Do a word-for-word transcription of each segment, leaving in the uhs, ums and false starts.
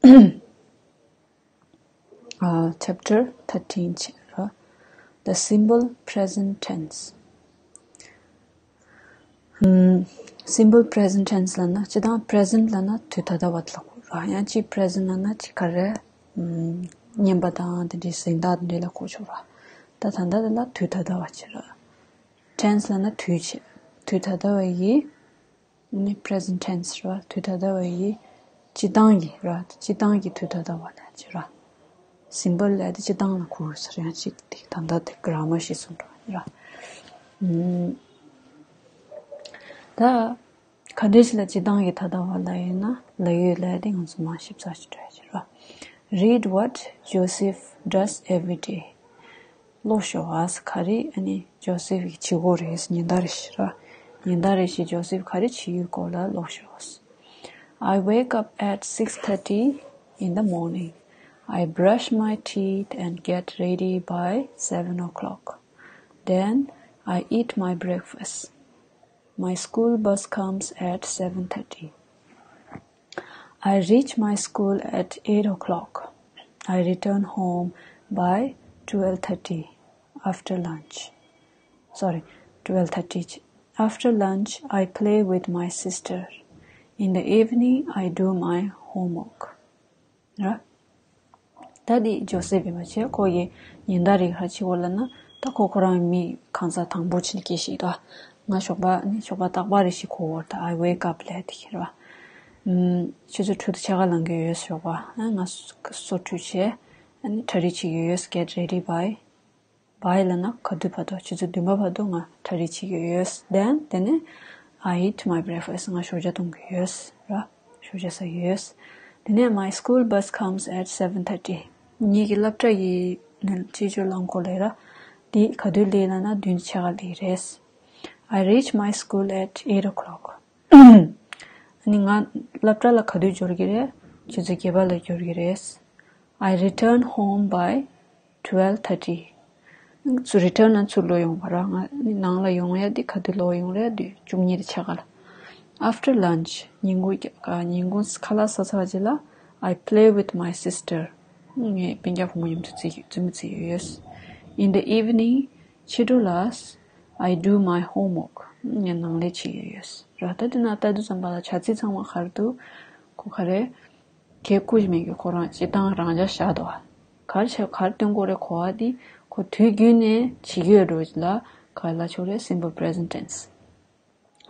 uh, chapter thirteen ཆེད་ར། The simple present tense. ཧུམ། simple present tense ལབ་ན་སྤྱིར་བཏང་present ལབ་ན་དུས་ད་ལྟ་བ་དེ་ལ་གོ་ར། ཡང་ཅིག་present ལབ་ན་ཅིག་ག་རེ། ཧུམ། བརྙན་པ་དང་དེ་འདྲའི་གཟེངས་རྟགས་དེ་འདྲའི་ལ་གོ་ཆོག་ར། ད་ད་ལྟ་དེ་ལ་དུས་ད་ལྟ་བ་ཆེད་ར། tense ལབ་ན་དུས་ཆེད། དུས་ད་ལྟ་བ་ཡི་ནི་present tense ར། དུས་ད་ལྟ་བ་ཡི་སྤྱིར་བཏང་གི་ར། སྤྱིར་བཏང་གི་དུས་ད་ལྟ་བ་ལ་ཅི་ར། simple ལབ་དེ་སྤྱིར་བཏང་ལ་གོ་ཟེར། ཡང་ཅིག་དེ་ད་ལྟ་དེ་grammar ཞིག་གསུངས་འགྲོ་ཡིན་ར། ཨུམ། ད་ག་འདྲ་ཞིག་ལ་སྤྱིར་བཏང་གི་ད་ལྟ་བ་ལ་ཡིན་ན་ལབ་ཡོད་ལབ་དེ་ང་ཚོ་མ་ཞིབ་ཚགས་ཞིག་འགྲོ་ཡ་ཅི་ར། Read what Joseph does every day. ཀློག་ཤོག་ཨ། ག་རེ་ཨ་ནི་ཇོ་སེབ་ཀྱིས་བྱེད་ཀྱི་ཡོད་རེད། ཉིན་ལྟར་རེ་བཞིན་ར། ཉིན་ལྟར་རེ་བཞིན་ཇོ་སེབ་ག་རེ་བྱེད་ཀྱི་ཡོད་སྐོར་ལ་ཀློག་ཤོག I wake up at six thirty in the morning. I brush my teeth and get ready by seven o'clock. Then I eat my breakfast. My school bus comes at seven thirty. I reach my school at eight o'clock. I return home by twelve thirty after lunch. Sorry, twelve thirty. After lunch, I play with my sister. In the evening, I do my homework. ར། ད་འདི་ཇོ་སེབ་ཡིན་པ་བྱས། ཁོ་ཡི་ཉིན་ལྟར་རེ་ག་རེ་བྱེད་ཀྱི་ཡོད་ལབ་ན། ད་ཁོ་ཁོ་རང་མི་གང་ཟག་དང་པོ་བྱས་ནས་སྐད་བཤད་ཀྱི་འདུག་ང་ཞོགས་པ་ནི་ཞོགས་པ་རྟག་པར་རེ་བཞིན་གོ་བར་ད་I wake up ལབ་དེ་ཁྱེར་བ། ཨུམ། ཆུ་ཚོད་དྲུག་དང་ཕྱེད་ཀ་ལངས་ཀྱི་ཡོད། ཞོགས་པ་ཨ་ང་སོ་སོ་བཀྲུས་བྱས། ཨ་ནི་གྲ་སྒྲིག་བྱེད་ཀྱི་ཡོད། Get ready by by ལབ་ན་ག་དུས་བར་དུ། ཆུ་ཚོད་བདུན་པ་བར་དུ་ང་གྲ་སྒྲིག་བྱེད་ཀྱི་ཡོད། Then དེ་ནས་I eat my breakfast. ང་ཞོགས་ཇ་འཐུང་གི་ཡོད་ར། ཞོགས་ཇ་ཟ་གི་ཡོད། དེ་ནས་my school bus comes at seven thirty. ངེད་ཀྱི་སློབ་གྲྭ་ཡི་ནི་སྤྱི་སྤྱོད་རླངས་འཁོར་ལས་ར། འདི་ག་དུས་སླེབས་ལབ་ན་བདུན་ཕྱེད་ཀ་སླེབས་རེད། I reach my school at eight o'clock. ཨ་ནི་ང་སློབ་གྲྭ་ལ་ག་དུས་འབྱོར་གྱི་རེད། ཆུ་ཚོད་བརྒྱད་པ་ལ་འབྱོར་གྱི་རེད། I return home by twelve thirty. ཚུར་return ན་ཚུར་ལོག་ཡོང་བ་ར། ང་ནི་ནང་ལ་ཡོང་ཡ་འདི་ག་དུས་ལོག་ཡོང་རེད། འདི་བཅུ་གཉིས་དང་ཕྱེད་ཀ་ལ། After lunch, ཉིན་གུང་ཉིན་གུང་ཁ་ལག་ཟ་ཚར་རྗེས་ལ། I play with my sister. ངས་སྤུན་ཀྱག་བུ་མོ་མཉམ་དུ་རྩེད་རྩེད་མོ་རྩེ་ཡི་ཡོད། In the evening, ཕྱི་དྲོ་ལ། I do my homework. ངས་ནང་ལས་བྱེད་ཀྱི་ཡོད་ར། ད་དེ་ན་ལྟ་དུས་ཙམ་པ་ལ་བྱ་ཚིག་ཚང་མ་ག་རེ་འདུག་ཁོ་ག་རེ། གལ་ཁུ་མེད་ཀྱི་ཁོ་རང་སྤྱིར་བཏང་རང་འཇགས་བཞག་འདུག་ག་རེ་བྱ་ག་རེ་སྟོན་དགོས་རེད། གོ་བ་འདི་ཁོ་དུས་རྒྱུན་ནས་བྱེད་ཀྱི་ཡོད་འགྲོ་ལ་ག་རེ་ལབ་ཆོག་རེད། simple present tense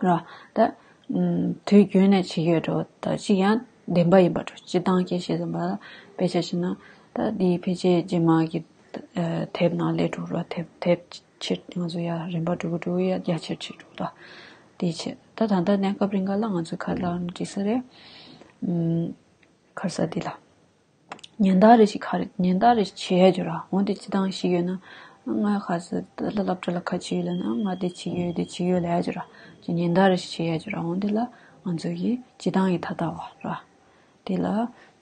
ར། ད་ཨུམ། དུས་རྒྱུན་ནས་བྱེད་ཀྱི་ཡོད་འགྲོ། ད་ཅི་ཡང་བདེན་པ་ཡིན་པ་འགྲོ། སྤྱིར་བཏང་སྐད་བཤད་ཙམ་པ་ལ་དཔེ་ཆ་བྱས་ན། ད་འདི་ཕལ་ཆེར་རྗེས་མ་གི་ཨ་དེབ་ནང་སླེབས་འགྲོ་ར། དེབ་དེབ་ཕྱིར་ང་ཚོ་ཡར་རིམ་པ་འགྲོ་གི་འགྲོ་གི་ཡར་རྒྱ་ཆེར་ཕྱིན་འགྲོ། ད་དེ་བྱས་ད་ད་ལྟ་གནས་སྐབས་རིང་ག་ལ་ང་ཚོས་ག་རེ་ལབ་ན་འགྲིག་ས་རེད། ཨུམ། ག་རེ་ཟེར་འདི་ལ། ཉིན་ལྟར་རེ་ཞིག་ག་རེ་ཉིན་ལྟར་རེ་ཞིག་བྱེད་ཡ་ཅིག་ཡོད་ར། འོ་འདི་སྤྱིར་བཏང་ཞིག་ཡོད་ན། ང་ག་ཟེར་ད་ལ་སློབ་གྲྭ་ལ་ག་བྱེད་ཡོད་ལབ་ན། ང་འདི་བྱེད་ཡོད་འདི་བྱེད་ཡོད་ལབ་ཡ་ཅིག་ར། ཅིག་ཉིན་ལྟར་རེ་ཞིག་བྱེད་ཡ་ཅིག་ར། འོ་འདི་ལ་ང་ཚོ་གི་སྤྱིར་བཏང་གི་ད་ལྟ་བ་ར། དེ་ལ་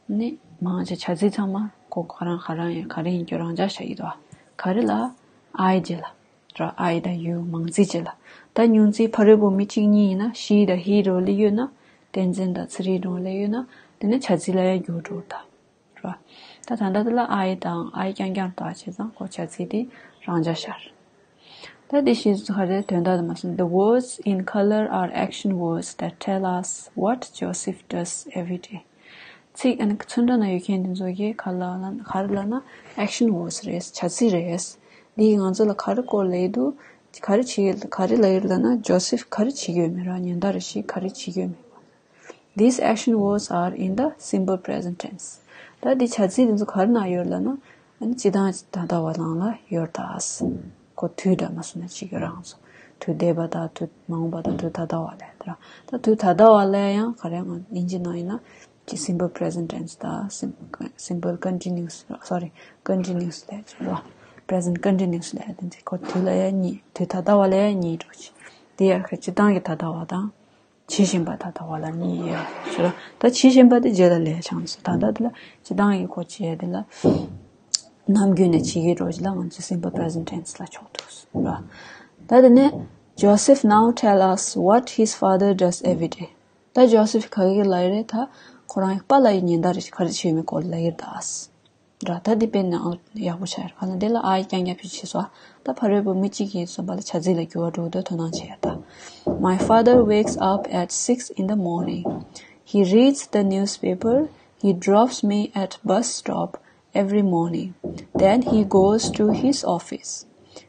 ནི་མང་ཆེ་བྱ་ཚིག་ཚང་མ་ཁོ་ག་རང་ག་རང་ཡིན་ག་རེ་ཡིན་རྒྱུ་རང་འཇགས་བཞག་གི་འདུག་ག་རེ་ལ་I རྗེས་ལ་ར། I དང་you མང་ཚིག་རྗེས་ལ། ད་ཉུང་ཚིག་ཕ་རོལ་པོ་མི་གཅིག་གཉིས་ཡིན་ན། she དང་he འདྲ་བོ་སླེབས་ཡོད་ན། བསྟན་འཛིན་དང་ཚེ་རིང་འདྲ་བོ་སླེབས་ཡོད་ན། དེ་ནི་བྱ་ཚིག་ལ་ཡང་འགྱུར་འགྲོ་ད་ར། ད་ད་ལྟ་དེ་ལ་I དང་I རྐྱང་རྐྱང་དག་བྱས་ཙང་ཁོ་བྱ་ཚིག་དེ་རང་འཇགས་ཤར། ད་དེ་བཞིན་ག་རེ་དོན་དག་དུ་མ་སོང་། The words in color are action words that tell us what Joseph does every day. ཚིག་ཨ་ནི་ཚོན་ཁྲ་ན་ཡོད་མཁན་དེ་ཚོ་གིས་ག་ལ་ལ་ག་རེ་ལབ་ན་action words རེད། བྱ་ཚིག་རེད། འདིས་ང་ཚོ་ལ་ག་རེ་སྐོར་ལབ་འདུག་ག་རེ་བྱེད་ག་རེ་ལབ་ཡོད་ལབ་ན་ཇོ་སེབ་ག་རེ་བྱེད་ཀྱི་ཡོད་མེད་ར། ཉིན་ལྟར་རེ་བཞིན་ག་རེ་བྱེད་ཀྱི་ཡོད་མེད་པ། These action words are in the simple present tense. ད་འདི་བྱ་ཚིག་འདི་ཚོ་ག་རེ་ན་ཡོད་ལབ་ན། ཨ་ནི་སྤྱིར་བཏང་ད་ལྟ་བ་ནང་ལ་ཡོད་ད། ཁོ་དུས་འདྲ་མ་སོང་ན་གཅིག་གི་རང་སོ། དུས་འདས་པ་དང་དུས་མ་འོངས་པ་དང་དུས་ད་ལྟ་བ་ལས་དེ་ར། ད་དུས་ད་ལྟ་བ་ལས་ཡང་ག་རེ་ང་དབྱིན་ཇི་ནང་ཡིན་ན་ཅི་simple present tense དང་simple simple continuous, sorry, continuous ལས་ཅི་ར། present continuous ལས་དེ་ཚེ་ཁོ་དུས་ལ་ཡང་གཉིས། དུས་ད་ལྟ་བ་ལ་ཡང་གཉིས་འགྲོ་ཅི། དེ་ཡང་ཁ་སྤྱིར་བཏང་གི་ད་ལྟ་བ་དང་། བྱེད་བཞིན་པ་ད་ལྟ་བ་ལ་གཉིས་ཡོད་ཟེར་ར། ད་བྱེད་བཞིན་པ་དེ་རྗེས་ལ་ལས་བྱང་ཟེར། ད་ལྟ་དེ་ལ་སྤྱིར་བཏང་གི་ཁོ་བྱེད་དེ་ལ་ནམ་རྒྱུན་ནས་བྱེད་ཀྱི་འགྲོ་ཅི་ལ་ང་ཚོས་simple present tense ལ་ཆོག་འདུག་ཟེར་ར། ད་དེ་ནས་Joseph now tell us what his father does every day. ད་ཇོ་སེབ་ག་གི་ལ་རེད་ད། ཁོ་རང་གི་པཱ་ལགས་ཀྱི་ཉེན་བརྡ་རེ་ཞིག་ག་རེ་བྱས་ཡོད་མེད་སྐོར་ལ་ལབ་ཀྱི་རེད་ད། ར་ད་འདི་དཔེ་ནི་ཨང་ཡག་པོ་ཆགས་ཡོད་རེད། ག་ལ་འདི་ལ་ཨའི་རྐྱང་རྐྱང་བེད་སྤྱོད་བྱས་སོང་། ད་ཕ་རོལ་པོ་མི་གཅིག་ཡིན་སོང་བ་ལ་བྱ་ཚིག་ལ་འགྱུར་བ་འགྲོ་འདོད་དོ་སྣང་བྱས་ཡོད་ད། My father wakes up at six in the morning. He reads the newspaper. He drops me at bus stop every morning. Then he goes to his office.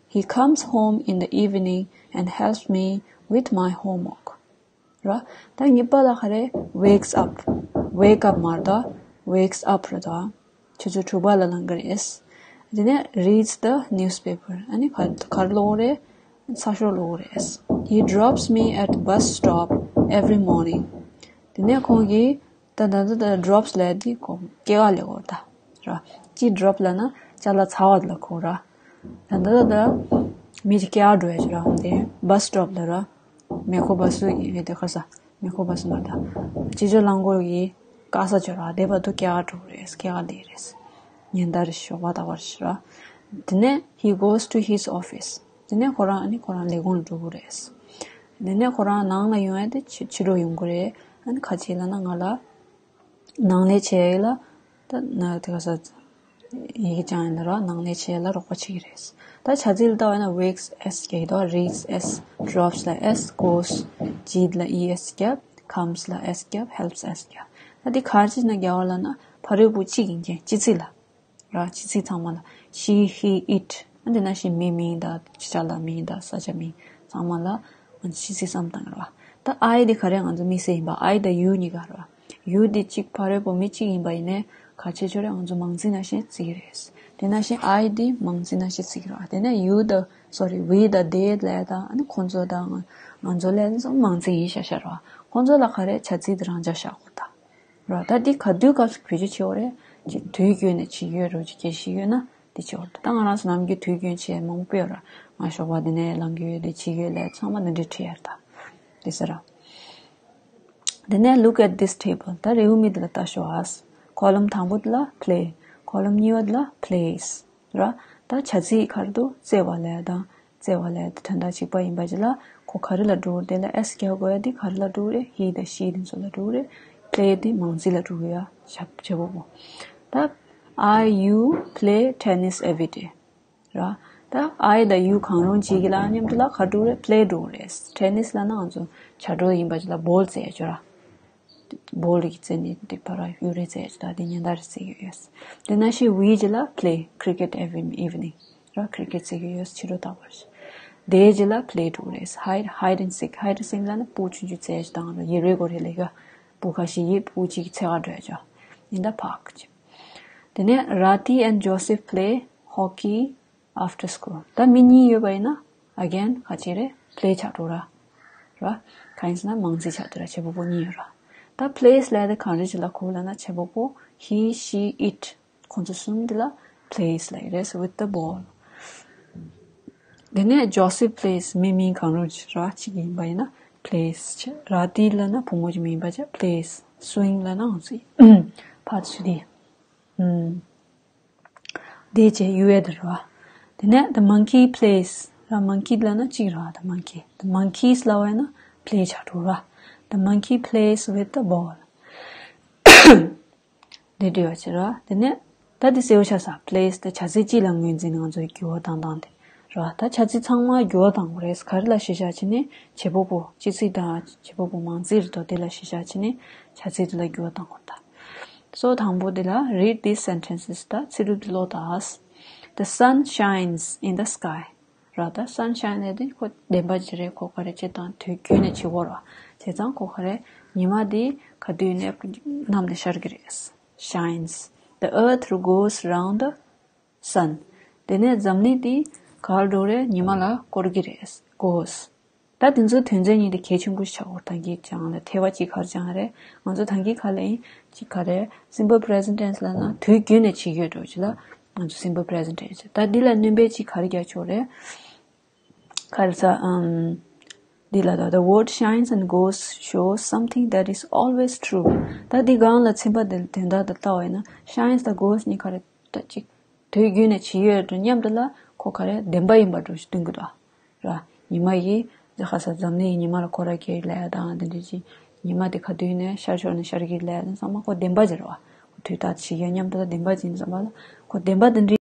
He comes home in the evening and helps me with my homework. ར། ད་ངའི་པཱ་ལགས་ག་རེ་wakes up, wake up མ་རེད་ད། Wakes up རེད་ད། ཆུ་ཚོད་དྲུག་པ་ལ་ལངས་ཀྱི་རེད། དེ་ནས་reads the newspaper. ཨ་ནི་ག་ག་རེ་ཀློག་གི་རེད། ཚགས་ཤོག་ཀློག་གི་རེད། He drops me at bus stop every morning. དེ་ནས་ཁོང་གིས་ད་ད་ད་ད་drops ལབ་དེ་ཁོ་སྐྱེལ་ག་སླེབས་ཀྱི་ཡོད་རེད་ད། ར། ཅི་drop ལབ་ན་ཅ་ལག་ཚ་བ་ལ་གོ་ར། ད་ད་ད་ད་མི་ཅིག་སྐྱེལ་ག་འགྲོ་ཡ་ཅིག་ར། འོན་ཏེ་bus stop ལ་ར། མེ་འཁོར་བ་སུ་ཡིན་རེད་དེ་ཁ་ས། མེ་འཁོར་བ་སུ་མ་རེད་ད། སྤྱི་སྤྱོད་རླངས་འཁོར་གྱི་བཀག་ས་ཅིག་ར། དེ་བར་དུ་སྐྱེལ་ག་འགྲོ་གི་རེད། སྐྱེལ་ག་སླེབས་རེད། ཉིན་ལྟར་ཞོགས་པ་ད་བར་ཞིག་ར། དེ་ནས་he goes to his office. དེ་ནས་ཁོ་རང་ཨ་ནི་ཁོ་རང་ལས་ཁུངས་ལ་འགྲོ་གི་རེད། དེ་ནས་ཁོ་རང་ནང་ལ་ཡོང་ཡ་དེ་ཕྱི་ཕྱི་དྲོ་ཡོང་གི་རེད། ཨ་ནི་ཁ་ཅིག་ལབ་ན་ང་ལ་ནང་ལས་བྱེད་ཡ་ལ་ད་ན་དེ་ག་ས་ཡི་གེ་བྱང་ཡ་ལ་ར། ནང་ལས་བྱེད་ཡ་ལ་རོགས་པ་བྱེད་ཀྱི་རེད། ད་བྱ་ཚིག་ལ་ལྟ་བ་ན་wakes S རྒྱག་གི་འདུག reads S, drops ལ་S, goes, G ལ E S རྒྱབ། Comes ལ S རྒྱབ། Helps S རྒྱབ། ད་འདི་ག་རེ་བྱས་ནས་རྒྱག་པ་ལབ་ན་ཕ་རོལ་པོ་གཅིག་ཡིན་མཁན་སྤྱི་ཚིག་ལ། ར། སྤྱི་ཚིག་ཚང་མ་ལ། She, he, it. ཨ་འདི་ན་ཞིག་མི་མིང་དང་ཅ་ལག་མིང་དང་ས་ཆ་མིང་ཚང་མ་ལ་ང་ཚོ་སྤྱི་ཚིག་བསམ་བཏང་གི་རེད་བ། ད་I འདི་ག་རེ་ང་ཚོ་དམིགས་བསལ་ཡིན་པ། I དང་you གཉིས་ཀ་རེད་བ། You འདི་གཅིག་ཕ་རོལ་པོ་མི་གཅིག་ཡིན་པ་ཡིན་ནའི་ག་ཆེ་ཆོ་རེད། ང་ཚོ་མང་ཚིག་ནང་བཞིན་བརྩི་གི་རེད། དེ་ནང་བཞིན་I འདི་མང་ཚིག་ནང་བཞིན་བརྩི་གི་རེད་བ། དེ་ནས་you དང་sorry, we དང་they ལབ་ཡ་དང་ཨ་ནི་ཁོང་ཚོ་དང་ང་ང་ཚོ་ལབ་ཡ་དེ་ཚོ་མང་ཚིག་ཡིན་ཤག་ཤག་རེད་བ། ཁོང་ཚོ་ལ་ག་རེ་བྱ་ཚིག་དེ་རང་འཇགས་བཞག་དགོས་ད། ར། ད་འདི་ག་དུས་སྐབས་སུ་བེད་སྤྱོད་བྱེད་དགོས་རེད། ཅིག་དུས་རྒྱུན་ནས་བྱེད་ཀྱི་ཡོད་རེད། ཅིག་སྐད་ཆ་ཡོད་ན་འདི་བྱེད་དགོས་རེད། ད་ང་རང་ཚོ་ནམ་རྒྱུན་དུས་རྒྱུན་བྱེད་མང་པོ་ཡོད་ར། ང་ཞོགས་པ་འདི་ནས་ལངས་ཀྱི་ཡོད། འདི་བྱེད་ཀྱི་ཡོད་ལབ་ཚང་མ་འདི་འདྲས་བྲིས་ཡ་རེད་ད། འདི་ཟེར་ར། དེ་ནས་look at this table. ད་རེའུ་མིག་འདི་ལ་ལྟ་ཤོག་ཨ། Column དང་པོ་འདི་ལ་play, column གཉིས་པ་འདི་ལ་plays. ར། ད་བྱ་ཚིག་ག་རེ་འདུག་རྩེ་བ་ལབ་ཡ་དང་རྩེ་བ་ལབ་ཡ་དེ་དོན་དག་གཅིག་པ་ཡིན་པ་ཅིག་ལ་ཁོ་ག་རེ་ལ་འགྲོ་དགོས་རེད། དེ་ལ་S རྒྱག་དགོས་ཡ་དེ་ག་རེ་ལ་འགྲོ་གི་རེད། He དང་she དེ་ཚོ་ལ་འགྲོ་གི་རེད། Play དེ་མང་ཚིག་ལ་འགྲོ་གི་ཡ་བྱ་བྱེད་པོ་པོ། ད་I, you play tennis every day. ར། ད་I དང་you གང་རུང་གཅིག་གི་ལ་མཉམ་དུ་ལ་ག་འགྲོ་གི་རེད། Play འགྲོ་གི་རེད། Tennis ལབ་ན་ང་ཚོ་བྱ་སྒྲོ་ཡིན་པ་ཅིག་ལ་ball རྩེ་ཡ་ཅིག་ར། ball གི་རྩེ་ནས་དེ་བར་གཡུ་རལ་རྩེ་ཡ་ཅིག་ད་དེ་ཉིན་ལྟར་རྩེ་གི་ཡོད། དེ་ནང་བཞིན་we ཅིག་ལ་play cricket every evening. ར། cricket རྩེ་གི་ཡོད། ཕྱི་དྲོ་རྟག་པར། They ཅིག་ལ་play འགྲོ་གི་རེད། Hide, hide and seek. Hide and seek ལབ་ན་སྤུ་ཆུང་ཆུང་རྩེ་ཡ་ཅིག་དང་ར། ཡི་རེ་གོ་རེ་ལས་ཀ་སྤུ་ཁ་ཤས་ཡི་སྤུ་གཅིག་གི་ཚད་ག་འགྲོ་ཡ་ཅིག in the park ཅིག་དེ་ནས་Rati and Joseph play hockey after school. ད་མི་གཉིས་ཡོད་པ་ཡིན་ན་again ག་ཅི་རེད། play ཆགས་འགྲོ་ར། ར། གང་ཡིན་ཟེར་ན་མང་ཚིག་ཆགས་འདུག་ར། བྱེད་པ་པོ་གཉིས་ཡོད་ར། ད་plays ལབ་ཡ་དེ་གང་རེད་ཅེས་ལབ་ན་བྱེད་པ་པོ་he, she, it ཁོང་ཚོ་གསུམ་དེ་ལ་plays ལབ་ཀྱི་རེད། with the ball. དེ་ནས་Joseph plays མི་མིང་གང་རུང་ཅིག་ར་གཅིག་ཡིན་པ་ཡིན་ན་plays བྱས། Rati ལབ་ན་བུ་མོ་ཅིག་མིང་ཡིན་པ་བྱས། plays swing ལབ་ན་ང་ཚོ་ཕར་ཚུར་དེ། ཨུམ། དེ་བྱས་ཡུལ་ཡ་དེ་རེད་བ། དེ་ནས་the monkey plays ར། monkey ལབ་ན་གཅིག་རེད་བ། the monkey, the monkeys ལབ་པ་ཡིན་ན་play ཆགས་འགྲོ་ར། The monkey plays with the ball. དེ་འདྲ་བ་བྱས་ར། དེ་ནས་ད་དེ་གསལ་པོ་ཆགས་སོང་། plays དེ་བྱ་ཚིག་གཅིག་ལ་ངོས་འཛིན་ནས་ང་ཚོས་འགྱུར་བ་བཏང་སྟངས་དེ་ར། ད་བྱ་ཚིག་ཚང་མ་འགྱུར་བ་བཏང་དགོས་རེད། ག་རེ་ལ་གཞི་བཞག་བྱས་ནས་བྱེད་པ་པོ་སྤྱི་ཚིག་དང་བྱེད་པ་པོ་མང་ཚིག་རེད་དོ། དེ་ལ་གཞི་བཞག་བྱས་ནས་བྱ་ཚིག་དེ་ལ་འགྱུར་བ་བཏང་དགོས་རེད་ད། So དང་པོ་དེ་ལ་read these sentences. ད་ཚིག་གྲུབ་དེ་ཀློག་དང་། The sun shines in the sky. ར། ད་sunshine ལབ་དེ་ཁོ་བདེན་པ་ཅིག་རེད། ཁོ་ག་རེ་བྱེད་དང་དུས་རྒྱུན་ནས་བྱེད་དགོས་ར། བྱས་ཙང་ཁོ་ག་རེ་ཉི་མ་དེ་ག་དུས་ནས་གནམ་ནས་ཤར་གི་རེད། Shines. The earth goes round the sun. དེ་ནས་འཛམ་གླིང་དེ་ག་རེ་འགྲོ་རེད། ཉི་མ་ལ་བསྐོར་གི་རེད། Goes. ད་དེ་ཚོའི་དོན་ཚན་གཉིས་དེ་གལ་ཆེན་པོ་ཆགས་ཡོད། ད་གིན་སྦྱངས་ལ་ཐེ་བ་གཅིག་ག་རེ་སྦྱངས་རེད། ང་ཚོ་ད་གིན་ག་ལ་ཡིན་གཅིག་ག་རེ་simple present tense ལབ་ན་དུས་རྒྱུན་ནས་བྱེད་ཀྱི་ཡོད་འགྲོ་ཅིག་ལ་ང་ཚོ་simple present tense། ད་འདི་ལ་སྣོན་པ་གཅིག་ག་རེ་རྒྱག་ཆོག་རེད། ག་རེ་ཟ་ཨམ། འདི་ལ་ད་the word shines and goes shows something that is always true. ད་འདི་སྒང་ལ་ཚན་པ་འདི་དོན་དག་དེ་ལྟ་བ་ཡིན་ན་shines དང་goes གཉིས་ག་རེ་ད་གཅིག་དུས་རྒྱུན་ནས་བྱེད་ཀྱི་ཡོད་འགྲོ་མཉམ་དུ་ལ་ཁོ་ག་རེ་བདེན་པ་ཡིན་པ་འགྲོ་ཞིག་སྟོན་གྱི་འདུག་ར། ཉི་མ་ཡི་ཁ་ས་འཛམ་གླིང་ཡི་ཉི་མ་ལ་སྐོར་ར་སྐྱེལ་ལས་དང་དེ་འདྲ་ཅིག་ ཉི་མ་དེ་ག་དུས་ནས་ཤར་ཕྱོགས་ནས་ཤར་གྱི་ལས་ཚང་མ་ཁོ་བདེན་པ་ཅིག་རེད་བ། དུས་རྟག་ཏུ་བྱེད་ཡ་མཉམ་དུ་ད་བདེན་པ་ཅིག་ཡིན་ཙམ་པ་ལ་ཁོ་བདེན་པ་དེ་འདྲའི།